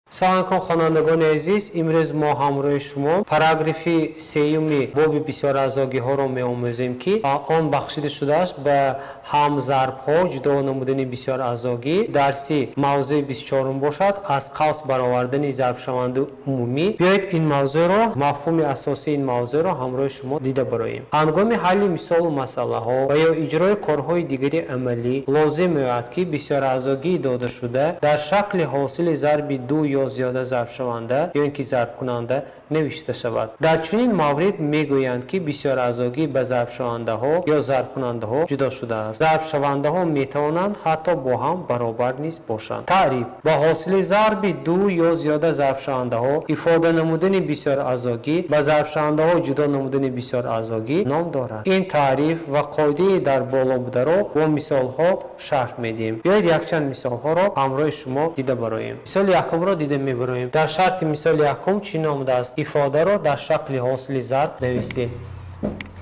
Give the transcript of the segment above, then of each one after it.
Салом алейкум, хонандагони азиз. Имрӯз мо ҳамроҳи шумо параграфи сеюми боби бисёраъзогиҳоро меомӯзем, ки он бахшида шудааст ба ҳамзарбҳо, ҷудо намудани бисёраъзогӣ. Дарси мавзӯи 24-ум бошад аз қавс баровардани зарбшавандаи умумӣ. Биёед ин мавзӯъро, мафҳуми асосии ин мавзӯъро ҳамроҳи шумо дида бароем. Ҳангоми ҳалли мисолу масъалаҳо ва ё иҷрои корҳои дигари амалӣ лозим меояд, ки бисёраъзогии додашуда дар шакли ҳосили зарби ду ё зиёда зарбшаванда ё ин ки зарбкунанда навишта шавад. Дар чунин маврид мегӯянд, ки бисёраъзогӣ ба зарбшавандаҳо ё зарбкунандаҳо ҷудо шудааст. Зарбшавандаҳо метавонанд ҳатто бо ҳам баробар низ бошанд. Таъриф: ба ҳосили зарби ду ё зиёда зарбшавандаҳо ифода намудани бисёраъзогӣ ба зарбшавандаҳо ҷудо намудани бисёраъзогӣ ном дорад. Ин таъриф ва қоидаи дар боло бударо бо мисолҳо шарҳ медиҳем. Биёед якчанд мисолҳоро ҳамроҳи шумо дида бароем. Мисоли якумро дида мебароем. Дар шарти мисоли якум чӣ номидааст? Ифодаро дар шакли ҳосили зарб нависед.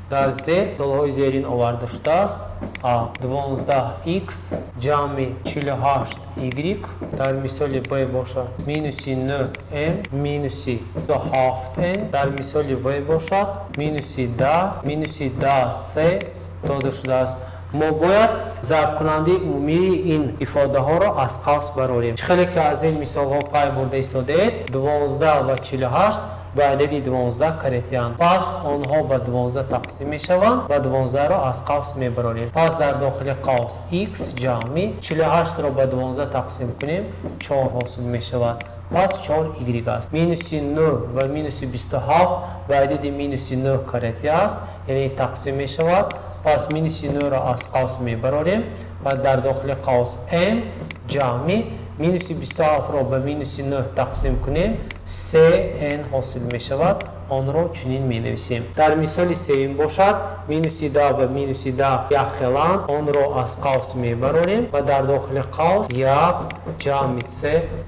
Дар зер мисолҳои зерин оварда шудааст. А 12 х ҷамъи 48 y, дар мисоли Б бошад минуси 9 м минуси 7 н, дар мисоли В бошад минуси 10 минуси 10 с дода шудааст. Мо бояд зарбкунандаи умумии ин ифодаҳоро аз қавс барорем. Чӣ хеле ки аз ин мисолҳо пай бурда истодаед, 12 ва 48 ба адади 12 каретианд, пас онҳо ба 12 тақсим мешаванд ва 12-ро аз қавс мебарорем. Пас дар дохили қавс x ҷамъи 48-ро ба 12 тақсим кунем, 4 ҳосил мешавад, пас 4 y аст. Минуси 9 ва минуси 27 ба адади минуси 9 карети аст, яъне тақсим мешавад, пас минуси 9-ро аз қавс мебарорем ва дар дохили қавс m ҷамъи минуси 27-ро ба минуси 9 тақсим кунем, 3n ҳосил мешавад, онро чунин менависем. Дар мисоли сеюм бошад, минуси 10 ва минуси 10 якхеланд, онро аз қавс мебарорем ва дар дохили қавс 1 ҷамъи с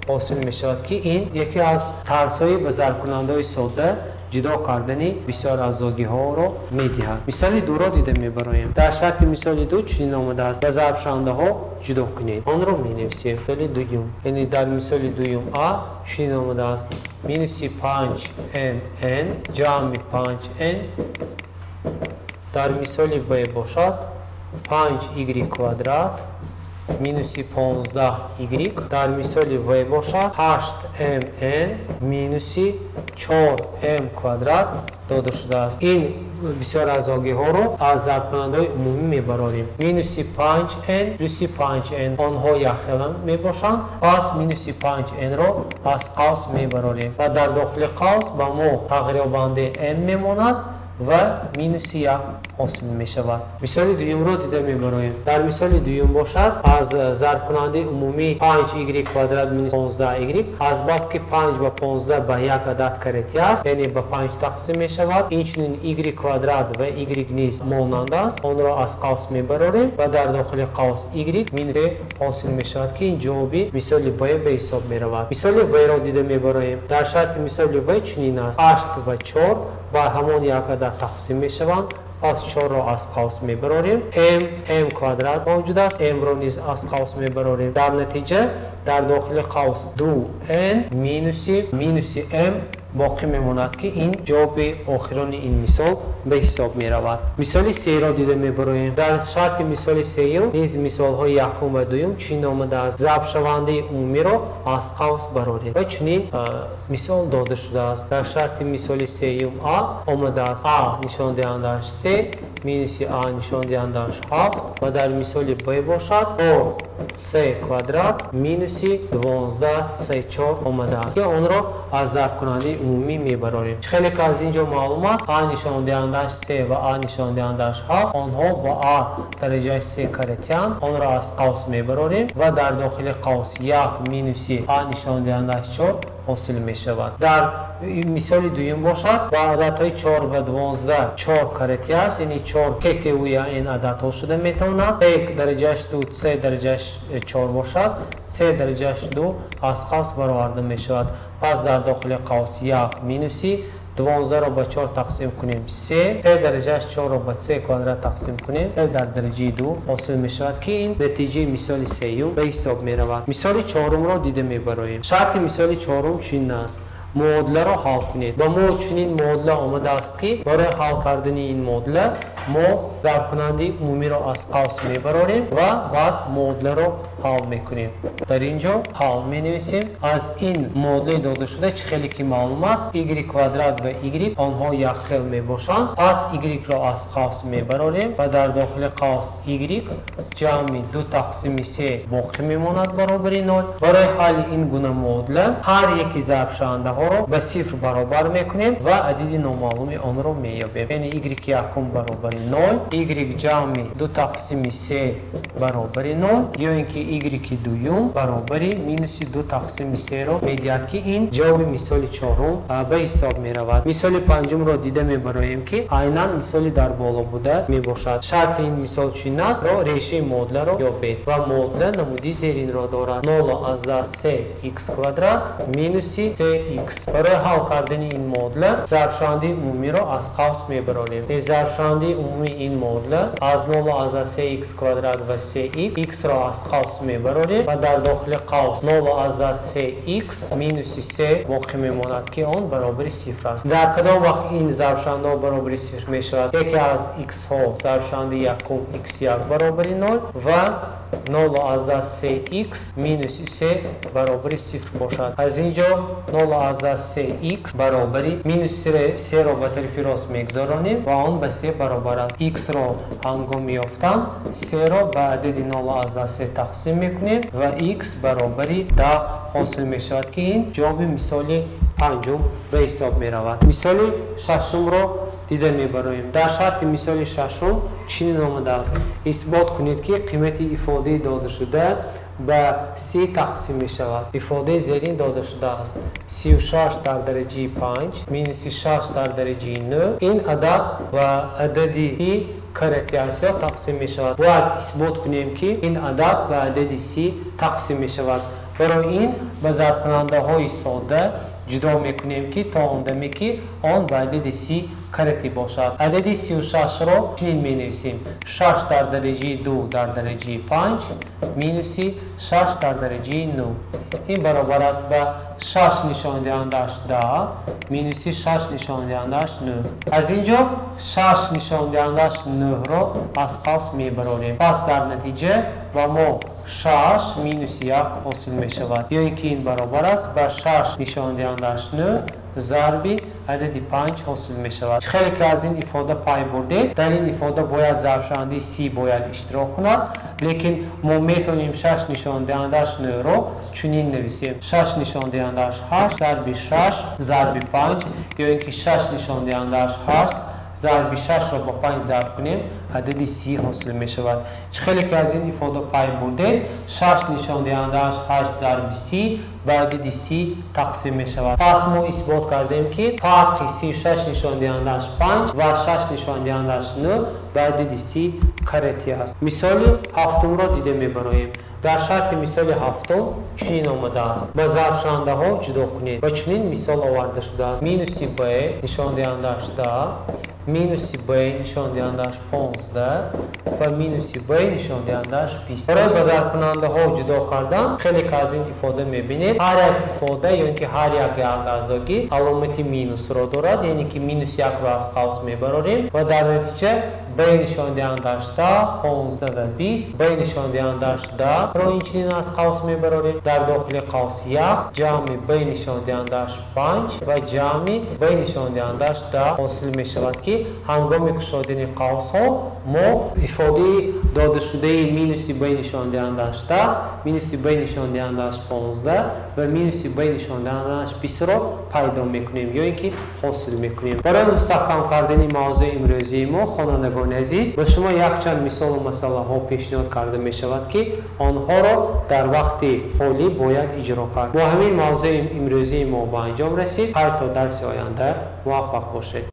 ҳосил мешавад, ки ин яке аз тарзҳои ба зарбкунандаҳои сода ҷудо кардани бисёраъзогиҳоро медиҳад. Мисоли дуро дида мебароем. Дар шарти мисоли ду чунин омадааст: ба зарбшавандаҳо ҷудо кунед. Онро менависем. Мисоли дуюм, яъне дар мисоли дуюм а чунин омадааст: минуси 5 м н ҷамъи 5 н, дар мисоли б бошад 5 y квадрат минуси 15 y, дар мисоли в бошад 8 м н минуси 4 м квадрат дода шудааст. Ин бисёраъзогиҳоро аз зарбкунандаҳои умумӣ мебарорем. Минуси 5 н плюси 5 н, онҳо якхела мебошанд, пас минуси 5 н-ро аз қавс мебарорем ва дар дохили қавс ба мо тағйирёбандаи м мемонад ва минуси 1 ҳосил мешавад. Мисоли дуюмро дида мебароем. Дар мисоли дуюм бошад, аз зарбкунандаи умумӣ 5 y квадрат минус 15 y, азбаски 5 ба 15 ба як адад карети аст, яъне ба 5 тақсим мешавад, инчунин y квадрат ва y низ монанд аст, онро аз қавс мебарорем ва дар дохили қавс y минус ҳосил мешавад, ки ин ҷавоби мисоли б ба ҳисоб меравад. Мисоли в-ро дида мебароем. Дар шарти мисоли в чунин аст: 8 ва 4 ба ҳамон як адад тақсим мешаванд, пас 4-ро аз қавс мебарорем. М м квадрат мавҷуд аст, м-ро низ аз қавс мебарорем. Дар натиҷа дар дохили қавс 2 н минуси минуси м боқӣ мемонад, ки ин ҷавоби охирони ин мисол ба ҳисоб меравад. Мисоли серо дида мебароем. Дар шарти мисоли сеюм низ мисолҳои якум ва дуюм чунин омадааст: зарбшавандаи умумиро аз қавс бароред, ва чунин мисол дода шудааст. Дар шарти мисоли сеюм а омадааст: а нишондиҳандааш се минуси а нишондиҳандааш ҳафт, ва дар мисоли б бошад с квадрат минуси 12 с чор омадааст, ки онро аз зарбкунандаи умумӣ мебарорем. Чӣ хеле ки аз ин ҷо маълум аст, а нишондиҳандааш се ва а нишондиҳандааш ҳафт, онҳо ба а дараҷаи се каретианд, онро аз қавс мебарорем ва дар дохили қавс як минуси а нишондиҳандааш чор ҳосил мешавад. Дар мисоли дуюм бошад, ба ададҳои чор ва 12 чор карети аст, яъне чор кетеуя ин ададҳо шуда метавонад. С дараҷааш ду, с дараҷааш чор бошад, с дараҷааш ду аз қавс бароварда мешавад, пас дар дохили қавс як минуси 12-ро ба 4 тақсим кунем 3, 3 дараҷааш 4-ро ба c квадрат тақсим кунем 3 дар дараҷаи 2 ҳосил мешавад, ки ин натиҷаи мисоли сеюм ба ҳисоб меравад. Мисоли чорумро дида мебароем. Шарти мисоли чорум чунин аст: муодиларо ҳал кунед. Ба мо чунин муодила омадааст, ки барои ҳал кардани ин муодила мо зарбкунандаи умумиро аз қавс мебарорем ва баъд муодиларо ҳал мекунем. Дар ин ҷо ҳал менависем. Аз ин муодилаи додашуда чӣ хеле ки маълум аст, y квадрат ва y онҳо якхел мебошанд. Пас y-ро аз қавс мебарорем ва дар дохили қавс y ҷамъи 2 тақсими 3 боқӣ мемонад баробари 0. Барои ҳалли ин гуна муодила ҳар яки зарбшавандаҳоро ба сифр баробар мекунем ва адади номаълуми онро меёбем. Яъне y якум баробари 0, y ҷамъи 2 тақсими 3 баробари 0 ё ин ки y дуюм баробари минуси 2 тақсими 3-ро медиҳад, ки ин ҷавоби мисоли чорум ба ҳисоб меравад. Мисоли панҷумро дида мебароем, ки айнан мисоли дар боло буда мебошад. Шарти ин мисол чунин аст: решаи муодиларо ёбед ва муодила намуди зеринро дорад: 0,3 x квадрат минуси 3x. Барои ҳал кардани ин муодила зарбшавандаи умумиро аз қавс мебарорем. Зарбшавандаи умумии ин муодила аз 0,3 x квадрат ва 3x, x-ро аз қавс мебарорем ва дар дохили қавс 0,3x минуси 3 боқӣ мемонад, ки он баробари сифр аст. Дар кадом вақт ин зарбшавандаҳо баробари сифр мешавад? Яке аз x-ҳо зарбшавандаи якум x1 баробари 0 ва 0,3x минуси 3 баробари сифр бошад. Аз ин ҷо 0,3x баробари минуси 3-ро ба тарафи рост мегузаронем ва он ба 3 баробар аст. X-ро ҳангоми ёфтан 3-ро ба адади 0,3 тақсим мекунем ва x баробари 10 ҳосил мешавад, ки ин ҷавоби мисоли панҷум ба ҳисоб меравад. Мисоли шашумро дида мебароем. Дар шарти мисоли шашум чунин омадааст: исбот кунед, ки қимати ифодаи додашуда ба 30 тақсим мешавад. Ифодаи зерин дода шудааст: 36 дар дараҷаи 5 минуси 6 дар дараҷаи 9. Ин адад ба адади 30 каратиасиё тақсим мешавад. Бояд исбот кунем, ки ин адад ба адади 30 тақсим мешавад. Барои ин ба зарбкунандаҳои сода ҷудо мекунем, ки то он даме ки он ба адади 30 каратӣ бошад. Адади 36-ро чунин менависем: 6 дар дараҷаи 2 дар дараҷаи 5 минуси 6 дар дараҷаи 9. Ин баробар аст ба 6 нишондиҳандааш 10 минуси 6 нишондиҳандааш 9. Аз ин ҷо 6 нишондиҳандааш 9-ро аз қавс мебарорем. Пас дар натиҷа ба мо 6 минуси 1 ҳосил мешавад. Ё ин ки ин баробар аст ба 6 нишондиҳандааш 9 зарби адади 5 ҳосил мешавад. Хеле ки аз ин ифода пай бурдем, дар ин ифода бояд зарбшавандаи 30 бояд иштирок кунад, лекин мо метавонем 6 нишондиҳандааш 9-ро чунин нависем: 6 нишондиҳандааш 8 зарби 6 зарби 5, ё ин ки 6 нишондиҳандааш 8 зарби 6-ро ба 5 зарб кунем, адади 30 ҳосил мешавад. Чӣ хеле ки аз ин ифода пай бурдем, 6 нишондиҳандааш 8 зарби 30 ба адади 30 тақсим мешавад. Пас мо исбот кардем, ки фарқи 36 нишондиҳандааш 5 ва 6 нишондиҳандааш 9 ба адади 30 каратӣ аст. Мисоли ҳафтумро дида мебароем. Дар шарти мисоли ҳафтум чунин омадааст: ба зарбшавандаҳо ҷудо кунед ва чунин мисол оварда шудааст: минуси b нишондиҳандааш 10, минуси b нишондиҳандааш 15 ва минуси b нишондиҳандааш 20. Барои ба зарбкунандаҳо ҷудо кардан хеле ки аз ин ифода мебинед, ҳар як ифода ё ин ки ҳар як аъзогӣ аломати минусро дорад, яъне ки минус 1-ро аз қавс мебарорем ва дар натиҷа b нишондиҳандааш 10, 15 ва 20, b нишондиҳандааш 10-ро инчунин аз қавс мебарорем. Дар дохили қавс 1 ҷамъи b нишондиҳандааш 5 ва ҷамъи b нишондиҳандааш 10 ҳосил мешавад, ки ҳангоми кушодани қавсҳо мо ифодаи додашудаи минуси b нишондиҳандааш 10, минуси b нишондиҳандааш 15 ва минуси b нишондиҳандааш 20-ро пайдо мекунем ё ин ки ҳосил мекунем. Барои мустаҳкам кардани мавзӯи имрӯзии мо, хонандагони азиз, ба шумо якчанд мисолу масъалаҳо пешниҳод карда мешавад, ки онҳоро дар вақти холӣ бояд иҷро кард. Бо ҳамин мавзӯи имрӯзии мо ба анҷом расид. Ҳар то дарси оянда муваффақ бошед.